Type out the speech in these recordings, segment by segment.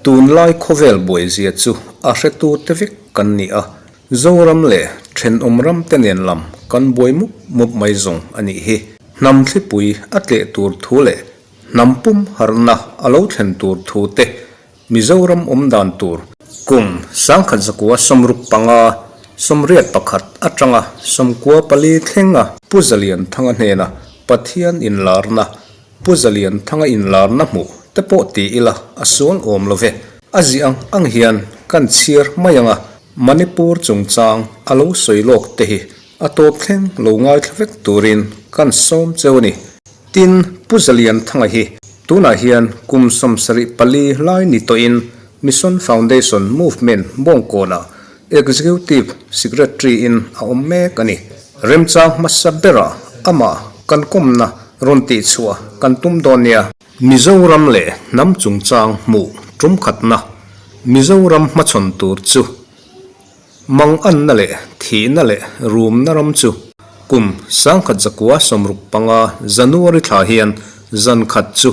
Tunlai khawvel buaizia chu a hretu te vek kan ni a, Zoram leh thenawm ram te nen lam kan buai mup mup mai zawng a nih hi. Hnam thlipui a tleh tur thu leh hnam pum harhna a lo thlen tur thu te Mizoram awm dan tur. Kum 1965 81 atanga 94 thlenga Pu Zalianthanga hnena Pathian inlarna, Pu Zalianthanga inlarna hmuh te pawh ti ila a sual awm lo ve. A zi ang ang hian kan chhiar mai anga Manipur chungchang a lo sawi lawk te hi a tawp thleng lo ngaithla vek turin kan sawm cheu a ni. Tin, Pu Zalianthanga hi tunah hian kum 74 lai ni tawhin Mission Foundation Movement Bawngkawnah Executive Secretary in a awm mek a ni. Remchang hmasa berah amah kan kawmna rawn tihchhuah kan tum dawn nia. Mizoram leh hnam chungchang hmuh tumkhatna Mizoram hmachhawn tur chu Manganna leh thihna leh rumna ram chu kum 1965 January thla hian zan khat chu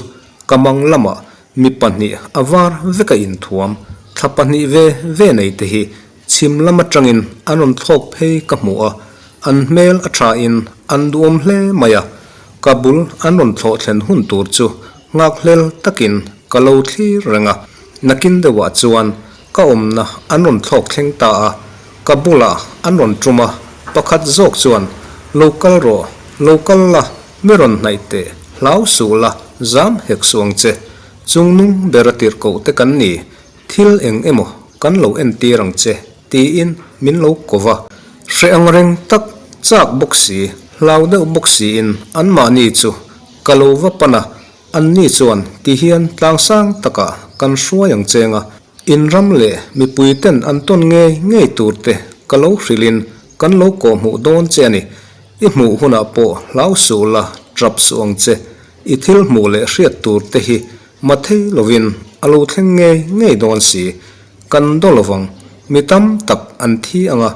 ka mang lamah mi pahnih a var veka inthuam thla pahnih ve ve nei te hi chhim lam atangin an rawn thlawk phei ka hmu a, an hmel a thain an duhawm hle mai a, ka bul an rawn thlawh thlen hun tur chu nghakhlel takin ka lo thlir reng a, nakin deuhah chuan Ka awmna an rawn thlawk thleng ta a, ka bulah an rawn tum a, pakhat zawk chuan, Lo kal rawh, lo kal la, mi rawn hnaih teh, hlau suh la, zam hek suh ang che. Chungnung ber a tirh koh te kan ni, thil eng emaw kan lo entir ang che, tiin min lo ko va. Hreh ang reng tak, chak bawk si, hlau deuh bawk siin anmahni chu ka lo va pan a, Anni chuan ti hian tlangsang takah kan hruai ang cheng a, in ram leh mipui ten an tawn ngei ngei tur te ka lo hrilhin kan lo kawhhmuh dawn che a ni. I hmuh hunah pawh hlau suh la, trap suh ang che. I thil hmuh leh hriat tur te hi ma thei lovin a lo thleng ngei ngei dawn si. Kan daw lovang, mi tam tak an thi ang a,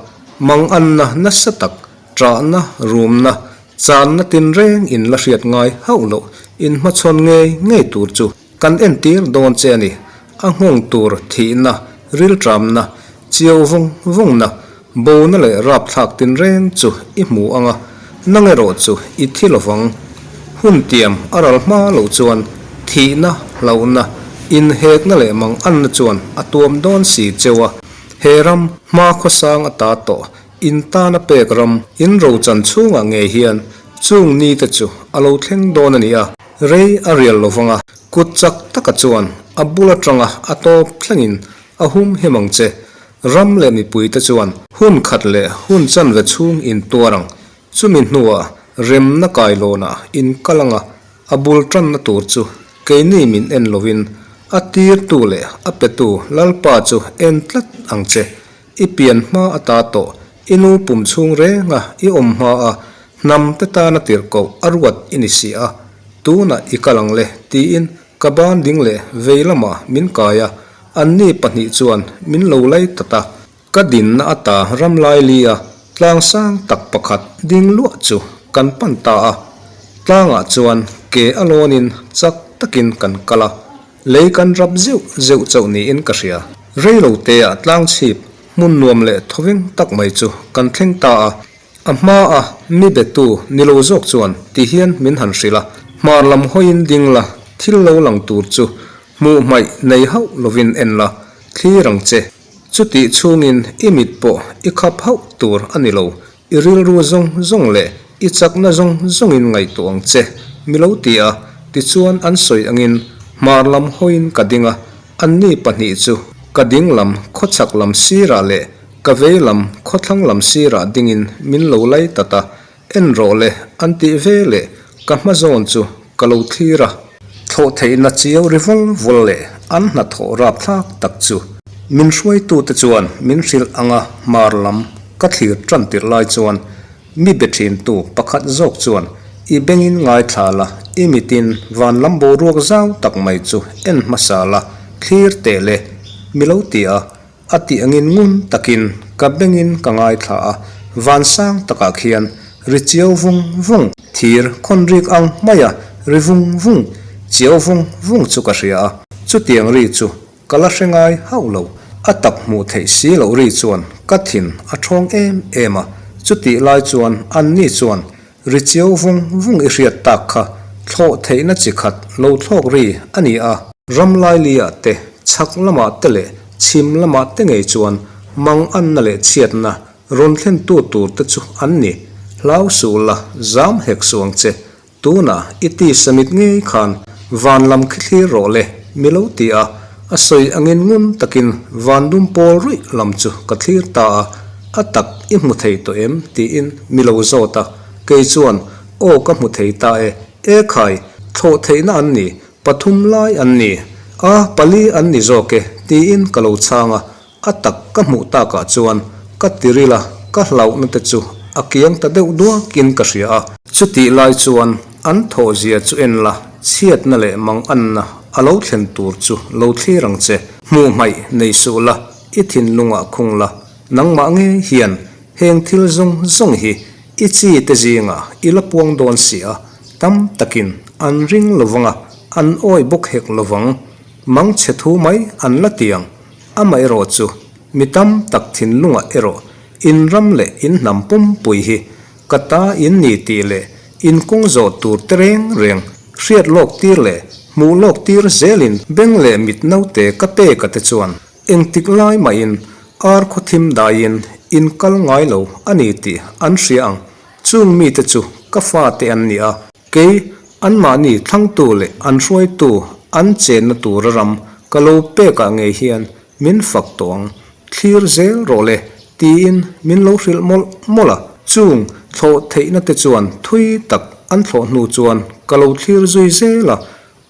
manganna nasa tak, ṭahna, rumna, Channa tinreng in la hriat ngai hauh loh in hmachhawn ngei ngei tur chu kan entir dawn che a ni. A nghawng tur thihna, rilṭamna, chiau vawng vawngna, bona leh rapthlak tinreng chu i hmu ang a, nang erawh chu i thi lovang. Hun tiam a ral hma loh chuan thihna, hlauhna, inhekna leh manganna chuan a tuam dawn si cheu a, he ram hma khawsang ata tawh In tana pek ram, in rochan chhungah ngei hian chung ni te chu a lo thleng dawn a ni a, rei a rial lo vang a, kut chak taka chuan a bul atanga a tawp thlengin a hum him ang che. Ram leh mipui te chuan hun khat leh hun chanve chhung in tuar ang, chumi hnuah remna kailawnah in kal ang a, a bul tanna tur chu keini min en lovin a tirtu leh a petu Lalpa chu en tlat ang che. I pian hma ata tawh, i nu pum chhung renga i awm hma a, hnam te tana tirhkoh a ruat i ni si a, tunah i kal ang le, tiin ka ban ding leh vei lamah min kai a, anni pahnih chuan min lo lai tat a, ka dinna ata ram lai li a tlang sang tak pakhat ding luah chu kan pan ta a, tlangah chuan ke a lawnin chak takin kan kal a. Lei kan rap zeuh zeuh chauh niin ka hria. Rei lo teah tlang chhip hmun nuam leh thawveng tak mai chu kan thleng ta a. A hma a mi betu ni lo zawk chuan ti hian min han hrilh a, Hmar lam hawiin ding la, thil lo lang tur chu hmuh hmaih nei hauh lovin en la, thlir ang che. Chutih chhungin i mit pawh i khap hauh tur a ni lo, I rilru zawng zawng leh i chakna zawng zawngin ngaihtuah ang che, mi lo ti a, tichuan an sawi angin hmar lam hawiin ka ding a, anni pahnih chu ka ding lam khawchhak lam sirah leh ka vei lam khawthlang lam sirah dingin min lo lai tat a, en rawh le an tih ve leh ka hma zawn chu ka lo thlir a. Thlawh theihna chiau ri vul vul leh an hnathawh rapthlak tak chu min hruaitute chuan min hrilh anga hmar lam ka thlir tan tirh lai chuan mi be thintu pakhat zawk chuan i bengin ngaithla la, i mitin van lam boruak zau tak mai chu en hmasa la, thlir teh le, mi lo ti a, a tih angin ngun takin ka bengin ka ngaithla a, van sang takah khian. Ri chiau vung vung, thir khawn rik ang maia ri vung vung, chiau vung vung chu ka hria a, chutiang ri chu ka la hre ngai hauh lo. A tak hmuh theih si loh ri chuan ka thin a thawng em em a, chutih lai chuan anni chuan ri chiau vung vung i hriat tak kha thlawh theihna chi khat lo thlawk ri a ni a. Ram lailiah te, chhak lamah te leh chhim lamah te ngei chuan mang anna leh chhiatna Rawn thlentu tur te chu an ni. Hlau suh la, zam hek suh ang che. Tunah i tisa mit ngei khan van lam khi thlir rawh le, mi lo ti a. A sawi angin ngun takin van dum pawl ruih lam chu ka thlir ta a. A tak i hmu thei tawh em? tiin mi lo zawt a. Kei chuan, Aw ka hmu thei ta e. E khai, thlawh theihna an ni, pathum lai an ni. A, pali an ni zawk e, tiin ka lo chhang a. A tak ka hmuh takah chuan ka tiril a, ka hlauhna te chu a kiang ta deuh duakin ka hria a. Chutih lai chuan an thawhzia chu en la, chhiatna leh manganna a lo thlen tur chu lo thlir ang che. Hmuh hmaih nei suh la, i thinlungah khung la, nangmah ngei hian heng thil zawng zawng hi i chi te zingah i la puang dawn si a, tam takin an ring lovang a, an awi bawk hek lovang. Mangchhe thu mai an la ti ang. Amaherawh chu, mi tam tak thinlungah erawh in ram leh in hnam pumpui hi ka ta in ni tih leh in kawng zawh tur te reng reng hriat lawk tir leh hmuh lawk tir zelin beng leh mit naute ka pek a te chuan engtik lai mahin ar khaw thim daiin in kal ngai lo a ni tih an hria ang. Chung mite chu ka fate an ni a. Kei, anmahni thlangtu leh an hruaitu an chenna tura ram ka lo pekah ngei hian min fak tawh ang, thlir zel rawh le, tiin min lo hrilh mawlh mawlh a. Chung thlawh theihna te chuan thui tak an thlawh hnu chuan ka lo thlir zui zel a,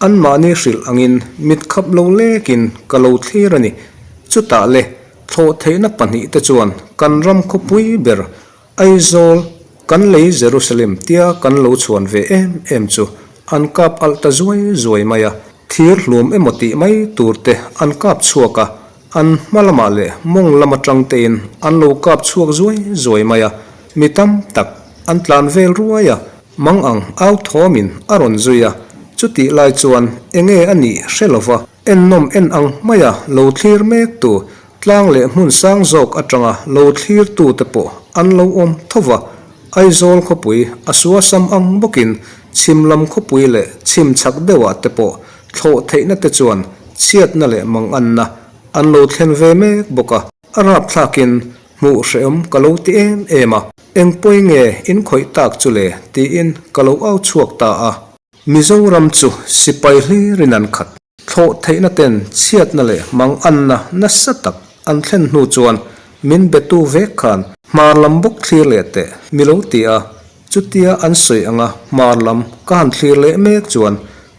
anmahni hrilh angin mit khap lo lekin ka lo thlir a ni. Chutah le, thlawh theihna pahnihte chuan kan ram khawpui ber Aizawl, kan lei Jerusalem tia kan lo chhuan ve em em chu an kap alh ta zuai zuai mai a, thir hlum emaw tih mai tur te an kap chhuak a, an hma lamah leh mawng lam atang tein an lo kap chhuak zuai zuai mai a, mi tam tak an tlan vel ruai a, mang ang au thawmin a rawn zui a, chutih lai chuan enge a nih hre lova ennawm en ang maia lo thlir mek tu Tlang leh hmun sang zawk atanga lo thlirtute pawh an lo awm tho va, Aizawl khawpui a suasam ang bawkin chhim lam khawpui leh chhim chhak deuhah te pawh thlawh theihna te chuan chhiatna leh manganna an lo thlen ve mek bawk a. A rapthlakin hmuh hrehawm ka lo ti em em a, eng pawi nge in khawih tak chu le tiin ka lo au chhuak ta a. Mizoram chu sipai hlirin an khat. Thlawh theihna ten chhiatna leh manganna nasa tak an thlen hnu chuan min betu vek khan hmar lam bawk thlir leh teh mi lo ti a, chutia an sawi anga hmar lam ka han thlir leh mek chuan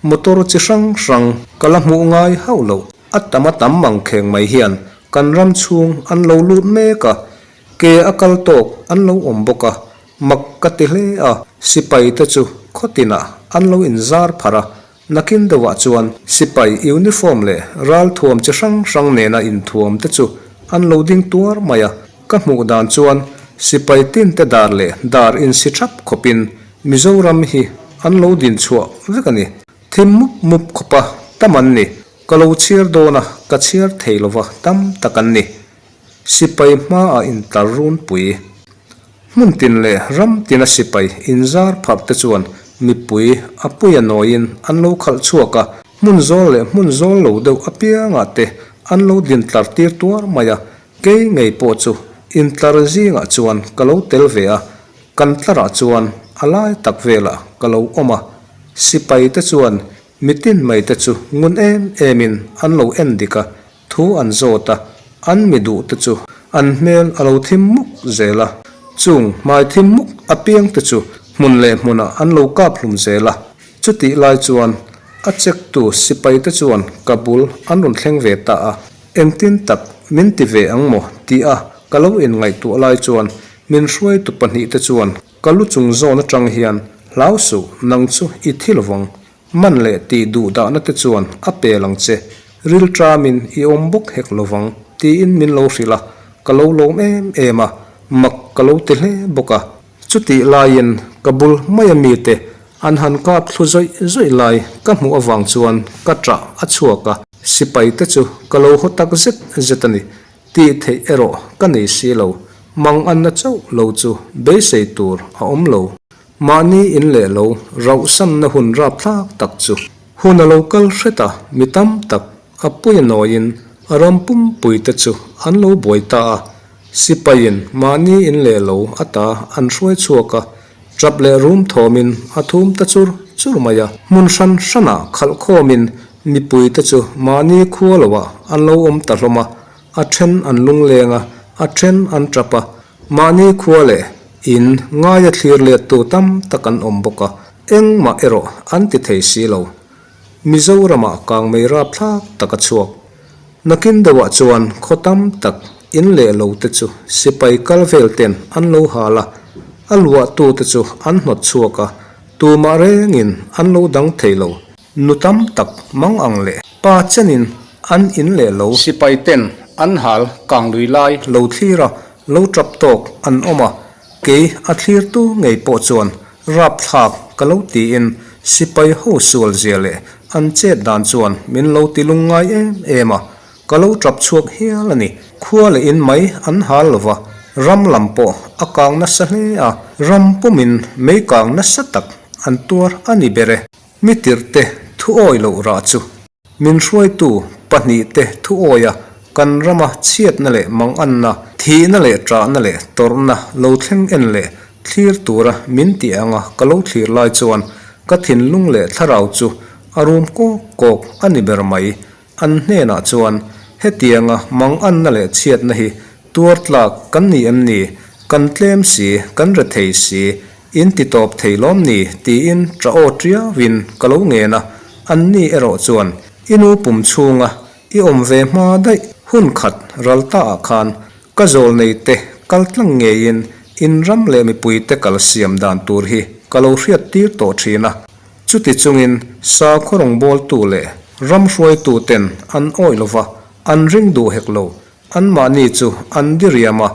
motor chi hrang hrang ka la hmuh ngai hauh loh a tam a tam mangkheng mai hian kan ram chhung an lo lut mek a, ke a kal tawk an lo awm bawk a, mak ka ti hle a, sipai te chu khawtinah an lo inzar pharh a, Nakin deuhah chuan sipai uniform leh ralthuam chi hrang hrang nena inthuam te chu an lo ding tuar mai a, ka hmuh dan chuan sipai tinte dar leh dar insi thap khawpin Mizoram hi an lo din chhuah vek a ni. Thim mup mup khawpa tam an ni. Ka lo chhiar dawn a, ka chhiar thei lova tam tak an ni. Sipai hmaah intlar runpui. Hmun tin leh ram tina sipai inzar pharh te chuan mipui a puia nawiin an lo khalh chhuak a, hmun zawl leh hmun zawl lo deuh apiangah te an lo din tlar tir tuar mai a, kei ngei pawh chu intlar zingah chuan ka lo tel ve a, kan tlarah chuan a lai tak velah ka lo awm a, sipai te chuan mitin mai te chu ngun em emin an lo en dik a, Thu an zawt a, an mi duh te chu an hmel a lo thim muk zel a, chung hmai thim muk apiang te chu hmun leh hmunah an lo kap hlum zel a. Chutih lai chuan a check tu sipai te chuan ka bul an rawn thleng ve ta a, engtin tak min ti ve ang maw tih a ka lo inngaihtuah lai chuan min hruaitu pahnihte chuan ka lu chung zawn atang hian hlau suh nang chu i thi lovang Man leh tih duh dahna te chuan a pel ang che, ril ṭamin i awm bawk hek lovang tiin min lo hrilh a, ka lo lawm em em a, mak ka lo ti hle bawk a. Chutih laiin ka bul maia mite an han kap thlu zawih zawih lai ka hmuh avang chuan ka ṭah a chhuak a, sipai te chu ka lo haw tak zet zet a ni. Tih theih erawh ka nei si lo, mang anna chauh lo chu beisei tur a awm lo. Mahni in leh lo rauhsanna hun rapthlak tak chu hun a lo kal hret a, mi tam tak a pui a nawiin a ram pumpui te chu an lo buai ta a. Sipaiin mahni in leh lo ata an hruai chhuak a, tap leh rum thawmin a thum ta chur chur mai a. Hmun hran hranah khalh khawmin mipui te chu mahni khua loah an lo awm ta hlawm a, a then an lungleng a, a then an tap a, mahni khua leh in ngaia thlir lettu tam tak an awm bawk a, engmah erawh an ti thei si lo. Mizoramah kangmei rapthlak tak a chhuak. Nakin deuhah chuan khaw tam tak in leh lo te chu sipai kal vel ten an lo hal a, a luahtu te chu an hnawt chhuak a, tumah rengin an lo dang thei lo. Nu tam tak mang ang leh pa chenin an in leh lo. Sipai ten an hal kang lui lai lo thlir a, lo tap tawk an awm a, kei a thlirtu ngei pawh chuan Rapthlak ka lo tiin sipai ho sual zia leh an chet dan chuan min lo ti lungngai em em a, ka lo tap chhuak hial a ni. Khua leh in mai an hal lo va, ram lam pawh a kang nasa hle a, ram pumin mei kang nasa tak an tuar a ni ber e. Mi tirhte thu awi loh rah chu. Min hruaitu pahnihte thu awia kan rama chhiatna leh manganna, thihna leh ṭahna leh tawrhna lo thleng en leh thlir tura min tih anga ka lo thlir lai chuan ka thinlung leh thlarau chu a rum kawk kawk a ni ber mai. An hnenah chuan hetianga manganna leh chhiatna hi tuar tlak kan ni em ni? Kan tlem si, kan rethei si, In ti tawp thei lawm ni? tiin ṭah aw ṭiauin ka lo ngen a, anni erawh chuan i nu pum chhunga i awm ve hma daih hun khat ral ta ah khan ka zawl nei te kal tlang ngeiin in ram leh mipui te kal siam dan tur hi ka lo hriat tir tawh ṭhin a, chuti chungin sakhaw rawngbawltu leh ram hruaitu ten an awih lova an ring duh hek lo. Anmahni chu an diriam a,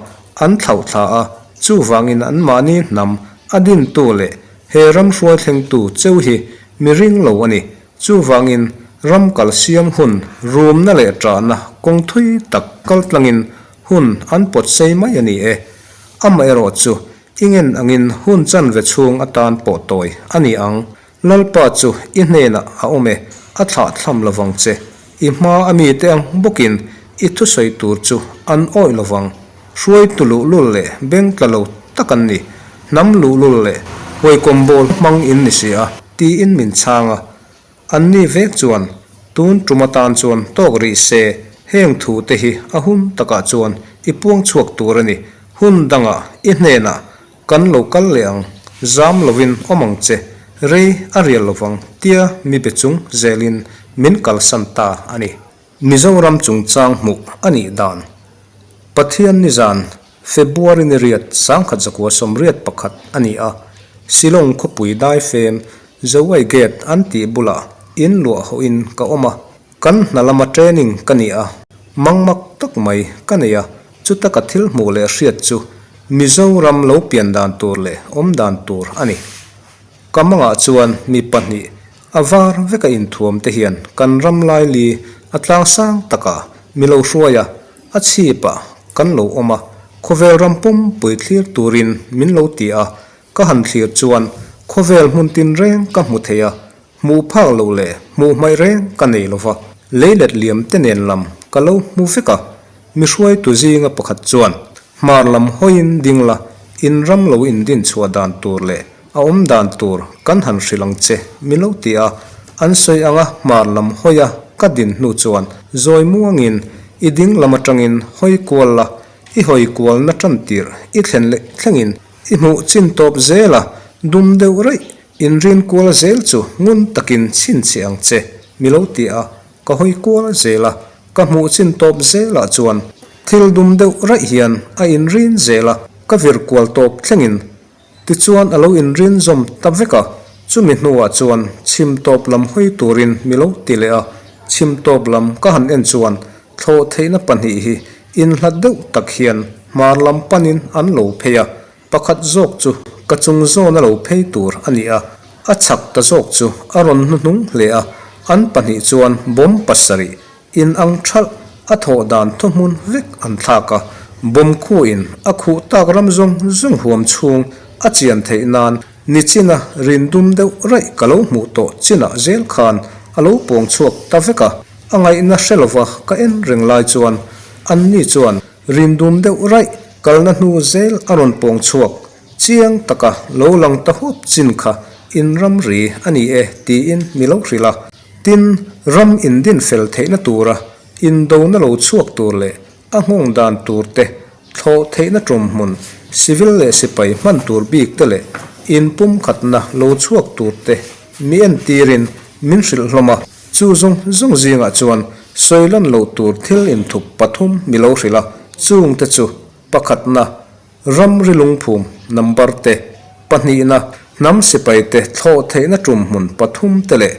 an thlauh thla a, chuvangin anmahni hnam a dintu leh he ram hruai thlengtu cheu hi mi ring lo a ni. Chuvangin ram kal siam hun rumna leh ṭahna kawng thui tak kal tlangin hun an pawt sei mai a ni e. Amaherawh chu i ngen angin hun chanve chhung atan pawh tawi a ni ang. Lalpa chu i hnenah a awm e, a thlah thlam lovang che. I hma a mite ang bawkin i thusawi tur chu an awih lovang. Hruaitu luhlul leh beng tla lo tak an ni, hnam luhlul leh huaikawm bawl hmang in ni si a, tiin min chhang a. Anni vek chuan, Tun tum atan chuan tawk rih se, heng thu te hi a hun takah chuan i puang chhuak tur a ni, hun dangah i hnenah Kan lo kal leh ang, zam lovin awm ang che, rei a rial lovang tia mi be chung zelin min kalsan ta a ni. Mizoram chungchang hmuh a nih dan. Pathian nizan February ni riat 1981 a ni a, Shillong khawpui daifem Jowai Gate an tih bulah in luah hawhin ka awm a, Kan hna lama training ka ni a, mangmak tak mai ka nei a, chuta ka thil hmuh leh hriat chu Mizoram lo pian dan tur leh awm dan tur a ni. Ka mangah chuan mi pahnih a var veka inthuam te hian kan ram laili a tlang sang takah mi lo hruai a, a chhipah kan lo awm a, khawvel ram pumpui thlir turin min lo ti a, ka han thlir chuan khawvel hmun tinreng ka hmu thei a, Hmuh phak loh leh hmuh hmaih reng ka nei lo va, leilet liam te nen lam ka lo hmu vek a. Mi hruaitu zinga pakhat chuan, Hmar lam hawiin ding la, in ram lo in din chhuah dan tur leh a awm dan tur kan han hrilh ang che, mi lo ti a. An sawi anga hmar lam hawia ka din hnu chuan zawi muangin i ding lam atangin hawi kual la, i hawi kualna tan tirh i thlen leh thlengin i hmuh chin tawp zel a, dum deuh raih Inrin kual zel chu ngun takin chhinchhiah ang che, mi lo ti a, ka hawi kual zel a, ka hmuh chin tawp zelah chuan thil dum deuh raih hian a inrin zel a, ka vir kual tawp thlengin tichuan a lo inrin zawm ta vek a, chumi hnuah chuan chhim tawp lam hawi turin mi lo ti leh a, chhim tawp lam ka han en chuan thlawh theihna pahnih hi inhlat deuh tak hian hmar lam panin an lo phei a, Pakhat zawk chu ka chung zawn a lo phei tur a ni a, a chhak ta zawk chu a rawn hnuhnung hle a, an pahnih chuan bomb pasarih in ang thalh a thawh dan thuhmun vek an thlak a, bomb khuin a khuh tak ram zawng zawng huam chhung a chian theih nan nichina rin dum deuh raih ka lo hmuh tawh chinah zel khan a lo pawng chhuak ta vek a, a ngaihna hre lova ka en reng lai chuan anni chuan rin dum deuh raih kalna hnu zel a rawn pawng chhuak chiang taka lo lang ta huap chin kha in ramri a ni e tiin mi lo hrilh a. Tin, ram indin fel theihna tura indona lo chhuak tur leh a nghawng dan tur te, thlawh theihna tumhmun, civil leh sipai hman tur bik te leh inpumkhatna lo chhuak tur te mi entirin min hrilh hlawm a. Chu zawng zawng zingah chuan sawi lan loh tur thil inthup pathum mi lo hrilh a, chungte chu pakhatna, Ramri lungphum number te, pahnihna, hnam sipaite thlawh theihna tum hmun pathum te leh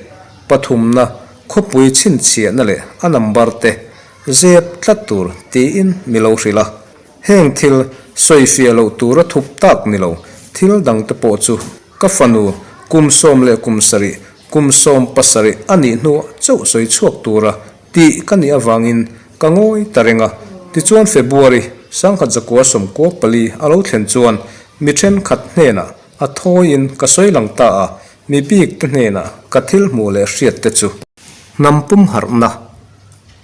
pathumna, khawpui chhinchhiahna leh a number te zep tlat tur tiin mi lo hrilh a. Heng thil sawifiah loh tura thup tak ni lo thil dangte pawh chu ka fanu kum sawm leh kum sarih, kum sawm pasarih a nih hnuah chauh sawi chhuak tura Tih ka nih avangin ka ngawi ta reng a. Tichuan February, sangkhat zakua sawmkua pali a lo thlen chuan mi thenkhat hnenah a thawiin ka sawi lang ta a, mi bik te hnenah ka thil hmuh leh hriat te chu. Hnam pum harhna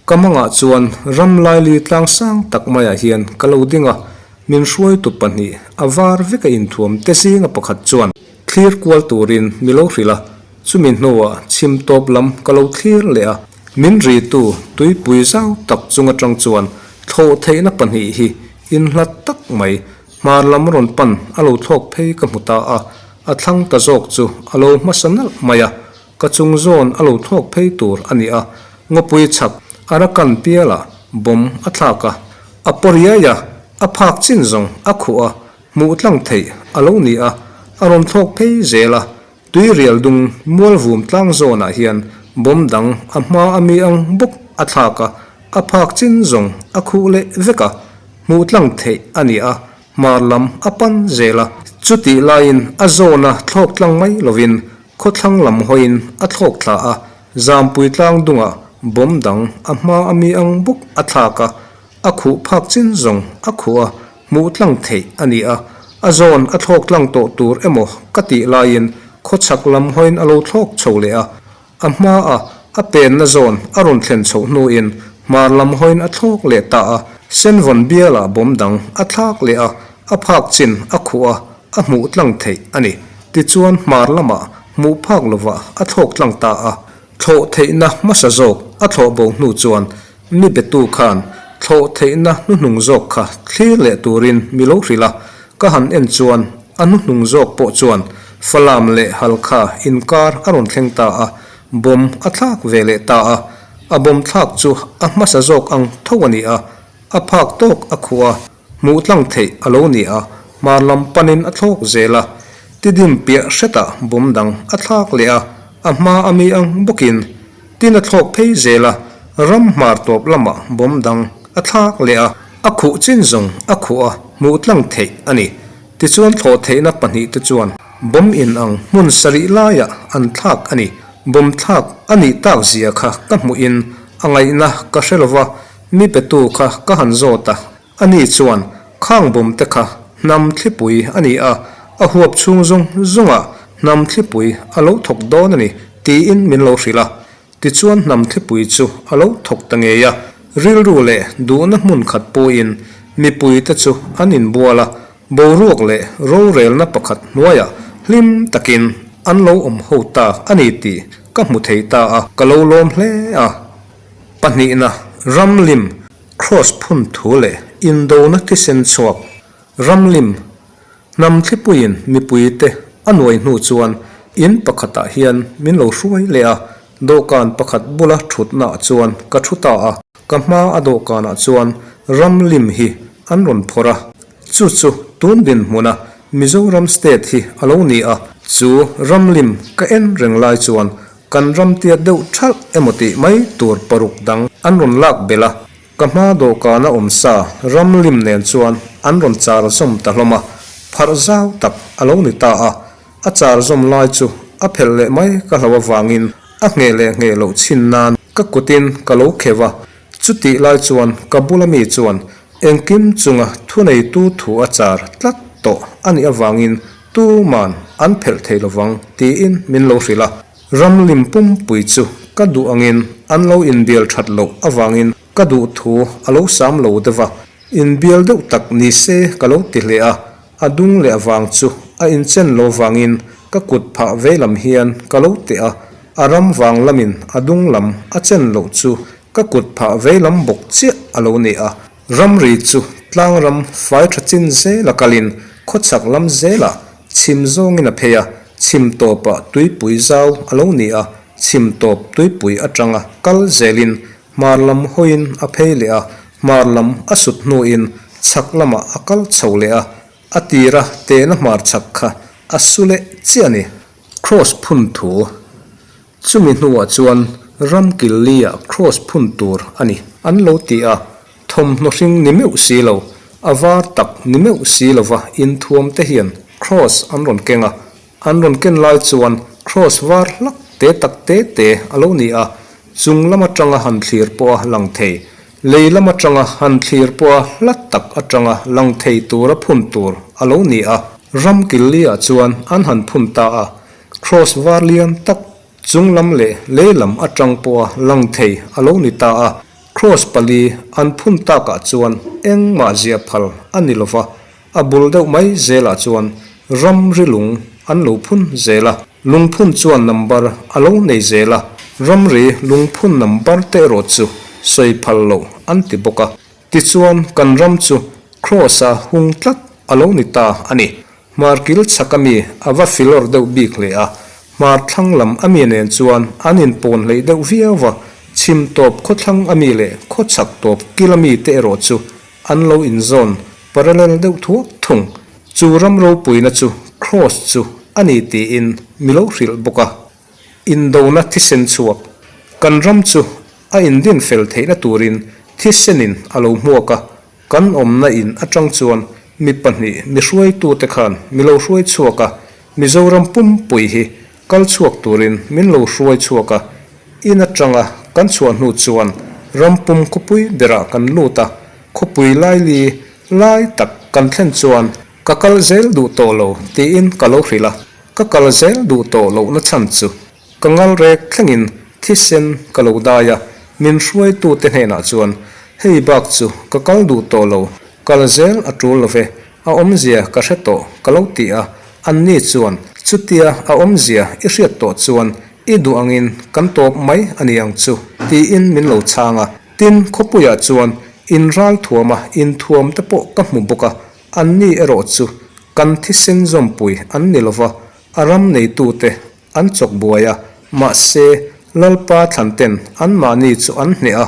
ka mangah chuan ram laili tlang sang tak maiah hian ka lo ding a, min hruaitu pahnih a var veka inthuam te zinga pakhat chuan thlir kual turin mi lo hrilh a, Chumi hnuah chhim tawp lam ka lo thlir leh a, min ritu tuipui zau tak chung atang chuan thlawh theihna pahnih hi inhlat tak mai hmar lam rawn pan a lo thlawk phei ka hmu ta a, a thlang ta zawk chu a lo hmasa nalh mai a, ka chung zawn a lo thlawk phei tur a ni a, ngawpui chhak Arakan pialah bomb a thlak a, a paw riai a, a phak chin zawng a khuh a, hmuh tlang theih a lo ni a, a rawn thlawk phei zel a. Tuirial dung mualvum tlang zawnah hian bomb dang a hma a mi ang bawk a thlak a, a phak chin zawng a khuh leh vek a, hmuh tlang theih a ni a, hmar lam a pan zel a. Chutih laiin a zawna thlawk tlang mai lovin khawthlang lam hawiin a thlawk thla a, Zampui tlang dungah bomb dang a hma a mi ang bawk a thlak a, a khuh phak chin zawng a khuh a, Hmuh tlang theih a ni a, a zawn a thlawk tlang tawh tur emaw ka tih laiin khawchhak lam hawiin a lo thlawk chho leh a, a hmaa a penna zawn a rawn thlen chhoh hnuin hmar lam hawiin a thlawk leh ta a, Senvawn bialah bawm dang a thlak leh a, a phak chin a khuh a, a hmuh tlang theih a ni. Tichuan hmar lamah hmuh phak lovah a thlawk tlang ta a, thlawh theihna hmasa zawk a thlawh bo hnu chuan Mi betu khan thlawh theihna hnuhnung zawk kha thlir leh turin mi lo hrilh a, ka han en chuan a hnuhnung zawk pawh chuan Falam leh Halkha inkar a rawn thleng ta a, bomb a thlak ve leh ta a, a bomb thlak chu a hmasa zawk ang tho a ni a, a phak tawk a khuh a, hmuh tlang theih a lo ni a, hmar lam panin a thlawk zel a, tidim piah hretah bomb dang a thlak leh a, a hma a mi ang bawkin tin a thlawk phei zel a, ram hmar tawp lamah bomb dang a thlak leh a, a khuh chin zawng a khuh a, hmuh tlang theih a ni. Tichuan thlawh theihna pahnih te chuan bomb in ang hmun sarih laiah an thlak a ni. Bomb thlak a nih tak zia kha ka hmuhin a ngaihna ka hre lova, Mi petu kha ka han zawt a, ani chuan khang bawm te kha hnam thlipui a ni a, a huap chhung zawng zawngah hnam thlipui a lo thawk dawn a ni tiin min lo hrilh a. Tichuan hnam thlipui chu a lo thawk ta ngei a, rilru leh duhna hmun khat pawhin mipui te chu an inbual a, boruak leh rorelna pakhat hnuaiah hlim takin an lo awm ho ta a ni tih ka hmu thei ta a, ka lo lawm hle a. Pahnihna, Ramlim, Kraws phun thu leh indona thisen chhuak, Ramlim, hnam thlipuiin mipuite a nuai hnu chuan in pakhatah hian min lo hruai leh a, dawhkan pakhat bula thutnaah chuan ka thu ta a, ka hma a dawhkanah chuan Ramlim hi an rawn phawrh a, chu chu tun dinhmuna Mizoram state hi a lo ni a, chu Ramlim ka en reng lai chuan Kan ram tiat deuh thalh emaw tih mai tur paruk dang an rawn lak belh a, ka hma dawhkana awm sa ram lim nen chuan an rawn char zawm ta hlawm a. Pharh zau tak a lo ni ta a, a char zawm lai chu a phelh leh mai ka hlo avangin a ngheh leh ngheh loh chhin nan ka kutin ka lo kheuh a. Chutih lai chuan ka bula mi chuan engkim chunga thuneitu thu a char tlat tawh a nih avangin tuman an phelh thei lovang tiin min lo hrilh a. Ramlim pumpui chu ka duh angin an lo inbial that loh avangin ka duh thu a lo sam lo deuh a, inbial deuh tak ni se ka lo ti hle a, a dung leh avang chu a inchen lo vangin ka kut phah ve lam hian ka lo teh a, a ram vang lamin a dung lam a chen loh chu ka kut phah ve lam bawk chiah a lo ni a. Ramri chu tlang ram fai tha chin zela kalin khawchhak lam zelah chhim zawngin a phei a, chhim tawpah tuipui zau a lo ni a, chhim tawp tuipui atanga kal zelin hmar lam hawiin a phei leh a, hmar lam a sut hnuin chhak lamah a kal chho leh a, a tira tehna hmar chhak kha a su leh chiah a ni. Kraws phun thu Chumi hnuah chuan ram kil li-ah kraws phun tur a ni an lo ti a, thawmhnaw hring ni meuh si lo, a var tak ni meuh si lova inthuam te hian kraws an rawn keng a, an rawn ken lai chuan kraws var hlak te tak te te a lo ni a, chung lam atanga han thlir pawha lang thei, lei lam atanga han thlir pawha hla tak atanga lang thei tura phun tur a lo ni a, ram kil li-ah chuan an han phun ta a, Kraws var lian tak chung lam leh lei lam atang pawha lang thei a lo ni ta a, kraws pali an phun takah chuan engmah ziah phal a ni lova, a bul deuh mai zelah chuan ramri lung an lo phun zel a, lungphun chuan number a lo nei zel a, ramri lungphun number te erawh chu sawi phal loh an ti bawk a, tichuan kan ram chu kraws-a hung tlat a lo ni ta a ni. Hmar kil chhak ami a va filawr deuh bik hle a, hmar thlang lam ami nen chuan an inpawn hleih deuh viau va, chhim tawp khawthlang ami leh khawchhak tawp kil ami te erawh chu an lo inzawn parallel deuh thuak thung. Chu ram ropuina chu Kraws chu a ni tiin mi lo hrilh bawk a. Indona thisen chhuak kan ram chu a indin fel theihna turin thisenin a lo hmuak a, Kan awmna in atang chuan mi pahnih mi hruaitute khan mi lo hruai chhuak a, Mizoram pumpui hi kal chhuak turin min lo hruai chhuak a, in atanga kan chhuah hnu chuan ram pum khawpui berah kan lut a, khawpui laili lai tak kan thlen chuan ka kal zel duh tawh lo tiin ka lo hrilh a, ka kal zel duh tawh lohna chhan chu Ka ngal rek thlengin thisen ka lo dai a, min hruaitute hnenah chuan, Hei bak chu ka kal duh tawh lo, kal zel a tul lo ve, a awmzia ka hre tawh ka lo ti a, anni chuan, Chutia a awmzia i hriat tawh chuan i duh angin kan tawp mai a ni ang chu, tiin min lo chhang a. Tin, khawpuiah chuan inral thuama inthuam te pawh ka hmu bawk a, anni erawh chu kan thisen zawmpui an ni lo va, a ram neitute An chawk buai a, mahse, Lalpa thlanten anmahni chu an hneh a,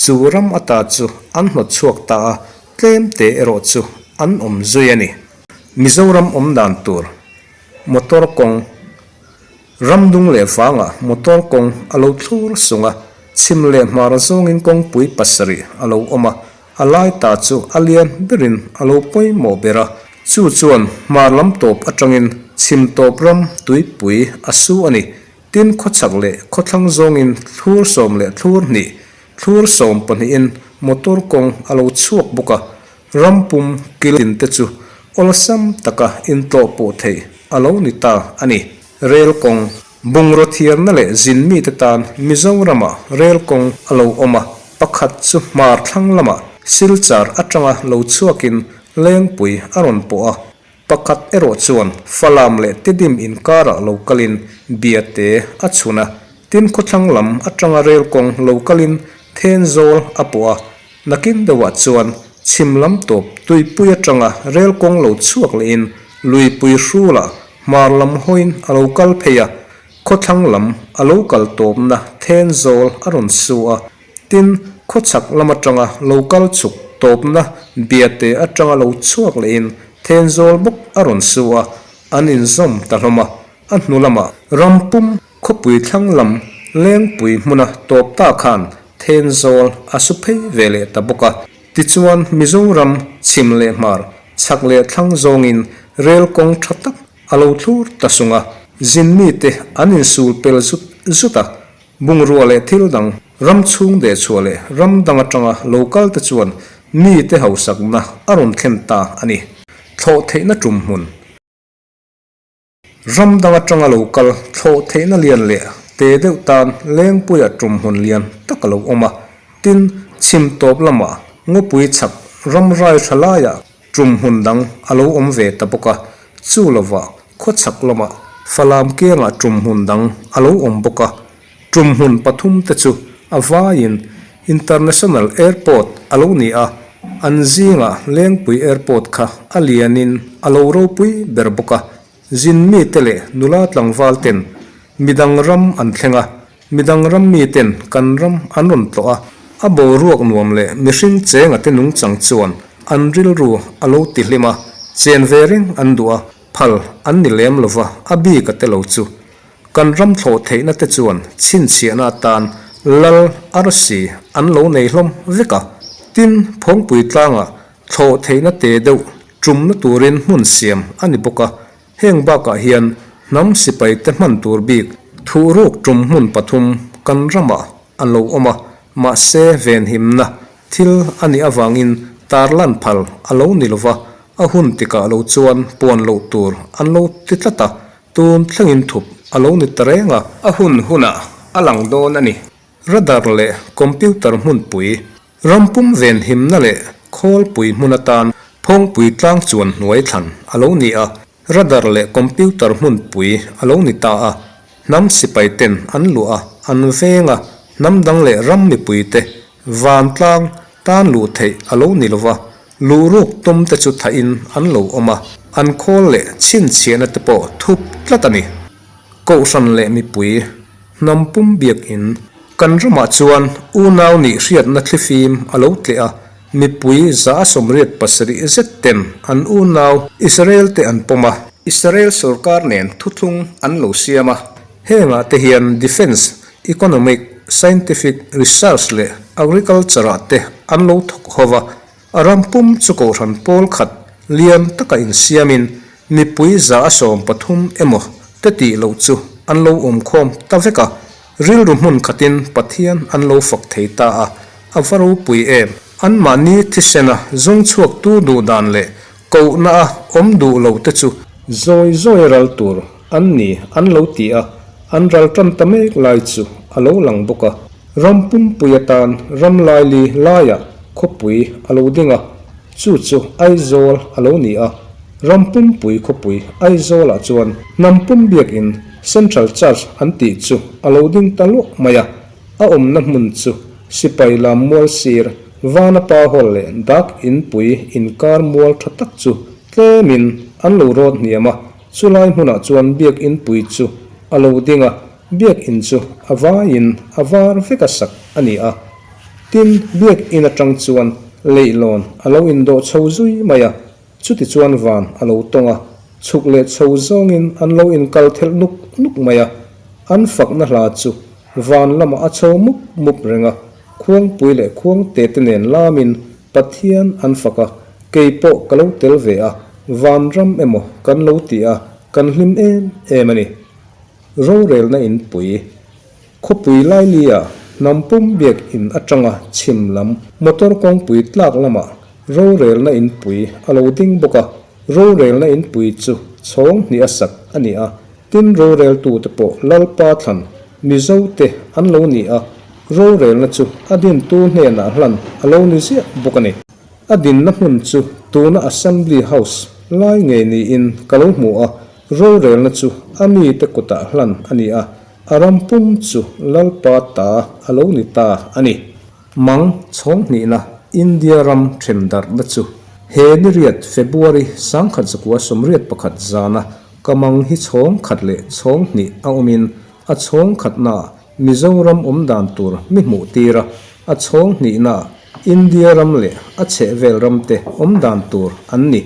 chu ram ata chu an hnawt chhuak ta a, tlem te erawh chu an awm zui a ni. Mizoram awm dan tur, Motor kawng, Ram dung leh vangah motor kawng a lo thlur sung a, chhim leh hmar zawngin kawngpui pasarih a lo awm a, A lai ta chu a lian berin a lo pawimawh ber a, chu chuan hmar lam tawp atangin chhim tawp ram tuipui a su a ni. Tin, khawchhak leh khawthlang zawngin thlur sawm leh thlur hnih, thlur sawm pahnihin motor kawng a lo chhuak bawk a, ram pum kil tin te chu awlsam taka intlawh pawh theih a lo ni ta a ni. Rel kawng. Bungraw thiarna leh zin mite tan Mizoramah rel kawng a lo awm a, pakhat chu hmar thlang lamah Silchar atanga lo chhuakin Lengpui a rawn pawh a, pakhat erawh chuan Falam leh Tedim inkarah lo kalin Biate a chhun a, tin khawthlang lam atanga rel kawng lo kalin Thenzawl a pawh a, nakin deuhah chuan chhim lam tawp tuipui atanga rel kawng lo chhuak lehin Luipui hrulah Hmar lam hawiin a lo kal phei a, khawthlang lam a lo kal tawpna Thenzawl a rawn su a, tin, khawchhak lam atanga lo kal chhuk tawpna Biate atanga lo chhuak lehin Thenzawl bawk a rawn su a, an inzawm ta hlawm a, a hnu lamah ram pum khawpui thlang lam Lengpui hmuna tawp ta khan Thenzawl a su phei ve leh ta bawk a. Tichuan, Mizoram chhim leh hmar, chhak leh thlang zawngin. Rel kawng tha tak a lo thlur ta sung a, zin mite an insul pel zut zut a, bungrua leh thil dang ram chhung dehchhuah leh ram dang atanga lo kal te chuan mite hausakna a rawn thlen ta a ni. Thlawh theihna tum hmun. Ram dang atanga lo kal thlawh theihna lian leh te deuh tan Lengpuia tum hmun lian tak a lo awm a, tin, chhim tawp lamah ngawpui chhak ram rai tha laiah tum hmun dang a lo awm ve ta bawk a, chu lovah khawchhak lamah Falam kiangah tum hmun dang a lo awm bawk a, tum hmun pathum te chu a vaiin International Airport a lo ni a, an zingah Lengpui Airport kha a lianin a lo ropui ber bawk a, zin mite leh nula tlangval ten midang ram an thleng a, midang ram miten kan ram an rawn tlawh a, a boruak nuam leh mihring chenga te nungchang chuan an rilru a lo ti hlim a, chen ve reng an duh a, phal an ni lem lova a bik a te lo chu. Kan ram thlawh theihna te chuan chhinchhiahna atan lal arsi an lo nei hlawm vek a, tin Phawngpui tlangah thlawh theihna te deuh tumna turin hmun siam a ni bawk a, heng bakah hian hnam sipai te hman tur bik thuhruk tum hmun pathum kan ramah a lo awm a, mahse venhimna thil a nih avangin tarlan phal a lo ni lova, a hun tikah lo chuan puan loh tur an lo ti tlat a, Tun thlengin thup a lo ni ta reng a. A hun hunah a lang dawn a ni. Radar leh computer hmunpui, rampum venhimna leh khawlpui hmun atan phawngpui tlang chuan hnuai thlan a lo ni a, radar leh computer hmunpui a lo ni ta a. Hnam sipai ten an luah a, an veng a, hnam dang leh ram mipuite vantlang tan luh theih a lo ni lova, Luhruk tum te chu thahin an lo awm a, an khawl leh chhinchhiahna te pawh thup tlat a ni. Kohhran leh mipui, hnam pum biakin, kan ramah chuan unau nih hriatna thlifim a lo tleh a, mipui 187 zet ten an unau Israel te an pawm a, Israel sorkar nen thuthlung an lo siam a, hengah te hian defence, economic, scientific research leh agriculture ah te an lo thawk ho va, A ram pum chu kohhran pawl khat lian taka insiamin mipui 130 emaw te tih loh chu an lo awm khawm ta vek a, rilru hmun khatin Pathian an lo fak thei ta a, a va ropui em! Anmahni thisena zawng chhuaktu duh dan leh kohna a awm duh lo te chu zawi zawi ral tur an ni an lo ti a, an ral tan ta mek lai chu a lo lang bawk a. Ram pumpui atan ram laili laiah khawpui a lo ding a, chu chu Aizawl a lo ni a. Ram pumpui khawpui Aizawlah chuan hnam pum biakin Central Church an tih chu a lo ding ta luah mai a. A awmna hmun chu Sipai lam mual sir, Vanapa Hall leh Dak Inpui inkar mual tha tak chu tlemin an lo rawt hniam a, chulai hmunah chuan biakinpui chu a lo ding a. Biakinn chu a vaiin a var vek a sak a ni a, tin, biakinn atang chuan leihlawn a lo indawh chho zui mai a, chutichuan van a lo tawng a, chhuk leh chho zawngin an lo inkal thelh nuk nuk mai a, an fakna hla chu van lamah a chho mup mup reng a, khuangpui leh khuangte te nen lamin Pathian an fak a, kei pawh ka lo tel ve a, vanram emaw kan lo ti a, kan hlim em em a ni. Rorelna inpui, Khawpui Lailia hnam pum biak in atanga chhim lam motor kawngpui tlak lamah rorelna inpui a lo ding bawk a, rorelna inpui chu chhawng hnih a sak a ni a, tin roreltute pawh Lalpa thlan Mizote an lo ni a, rorelna chu a dintu hnenah hlan a lo ni ziah bawk a ni. A dinna hmun chu tuna Assembly House lai ngei niin ka lo hmu a, Rorelna chu a mite kutah hlan a ni a, a ram pum chu Lalpa ta a lo ni ta a ni. Mang chhawnghnihna India ram then darhna chu he niriat February 1981 zana ka mang hi chhawng khat leh chhawng hnih a awmin a chhawng khatnaah Mizoram awm dan tur mi hmuh tir a, a chhawng hnihnaah India ram leh a chhehvel ramte awm dan tur an ni.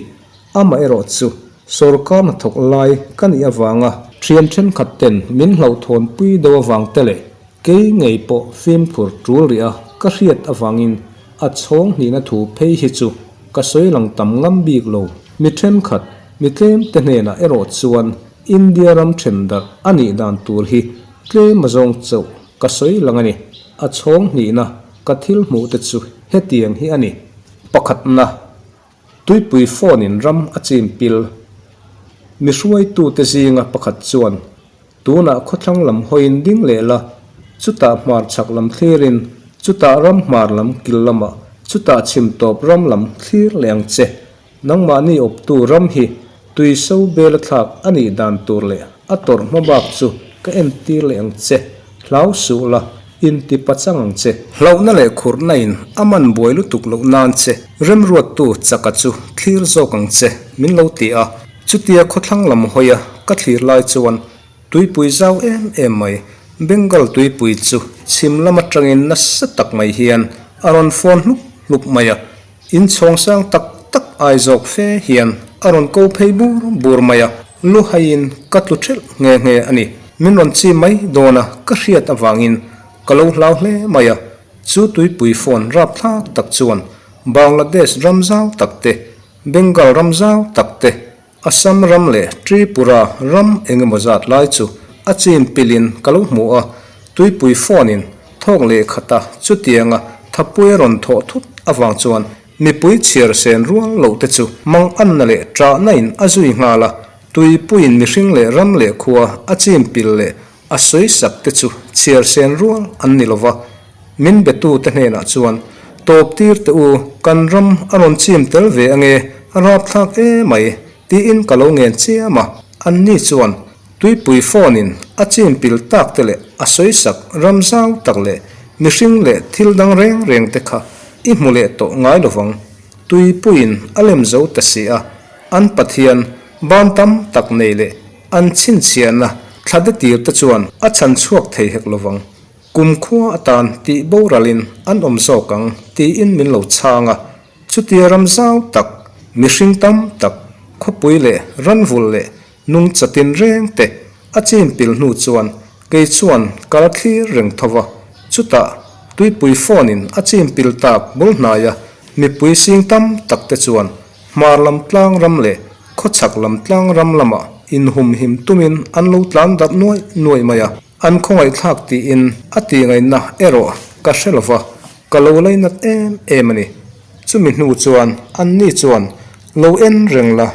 Amaherawh chu sawrkar hnathawk lai ka nih avanga thian thenkhat ten min hlauhthawnpui deuh avang te leh kei ngei pawh fimkhur tul rih a ka hriat avangin a chhawng hnihna thu phei hi chu ka sawi lang tam ngam bik lo. Mi thenkhat. Mi tlemte hnenah erawh chuan India ram then darh a nih dan tur hi tlem a zawng chauh ka sawi lang a ni. A chhawng hnihna ka thil hmuh te chu hetiang hi a ni. Pakhatna, Tuipui phone in ram a chim pil. Mi hruaitute zinga pakhat chuan tunah khawthlang lam hawiin ding leh la, chutah hmar chhak lam thlirin, chutah ram hmar lam kil lamah, chutah chhim tawp ram lam thlir leh ang che. Nangmahni awptu ram hi tui so bel a thlak a nih dan tur leh a tawrh hma bak chu ka entir leh ang che, hlau suh la, inti pachang ang che. Hlauhna leh khurhna in a man buai lutuk loh nan che, remruattu chaka chu thlir zawk ang che, min lo ti a. Chutia khawthlang lam hawi a ka thlir lai chuan tuipui zau em em mai, Bengal tuipui chu chhim lam atangin nasa tak mai hian a rawn fawn hlup hlup mai a. In chhawng sang tak tak ai zawk fe hian a rawn ko phei bur bur mai a, lu haiin ka tlu thelh nghe nghe a ni. Min rawn chi mai dawn a ka hriat avangin ka lo hlau hle mai a, chu tuipui phone rapthlak tak chuan Bangladesh ram zau tak te, Bengal ram zau tak te, Assam ram leh Tripura ram eng emaw zat lai chu a chin pilin ka lo hmu a, tuipui phone in thawk leh khat a, chutianga thapui a rawn thawh thut avang chuan mipui chhiar sen rual loh te chu mang anna leh ṭahna in a zui nghal a, tuipuiin mihring leh ram leh khua a chin pil leh a sawi sak te chu chhiar sen rual an ni lova, min be tu te hnenah chuan, Tawp tir teh u, kan ram a rawn chim tel ve ange, a rapthlak e mai, tiin ka lo ngen chiam a. Anni chuan tuipui phone in a chim pil tak te leh a sawi sak ram zau tak leh mihring leh thil dang reng reng te kha i hmu leh tawh ngai lovang, tuipuiin a lem zo ta si a, an Pathian ban tam tak nei leh An chhinchhiahna thla de tir te chuan a chhan chhuak thei hek lovang. Kum khua atan tih boralin an awm zawk ang tiin min lo chhang a. Chutia ram zau tak, mihring tam tak, khawpui leh ranvul leh nungcha tinreng te a chin pil hnu chuan kei chuan ka la thlir reng tho va. Chutah tuipui phone in a chin pil tak bul hnaia mipui sing tam tak te chuan Hmar lam tlang ram leh khawchhak lam tlang ram lamah inhumhim tumin an lo tlan darh nuaih nuaih mai a, an khawngaihthlak tiin a tihngaihna erawh ka hre lo va, ka lo lainat em em a ni. Chumi hnu chuan anni chuan lo en reng la,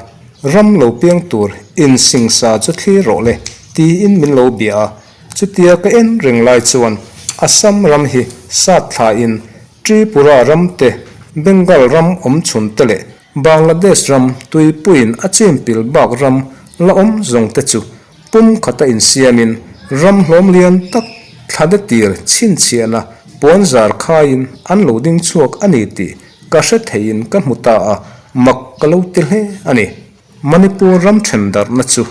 ram lo piang tur insingsa chu thlir rawh le tiin min lo bia a, chutia ka en reng lai chuan Assam ram hi sat thlain Tripura ram te, Bengal ram awm chhun te leh Bangladesh ram tuipuiin a chim pil bak ram la awm zawng te chu pum khata insiamin ram hlawm lian tak thla de tir chhinchhiahna puan zar khaiin an lo ding chhuak a ni tih ka hre theiin ka hmu ta a, mak ka lo ti hle a ni. Manipur ram then darhna chu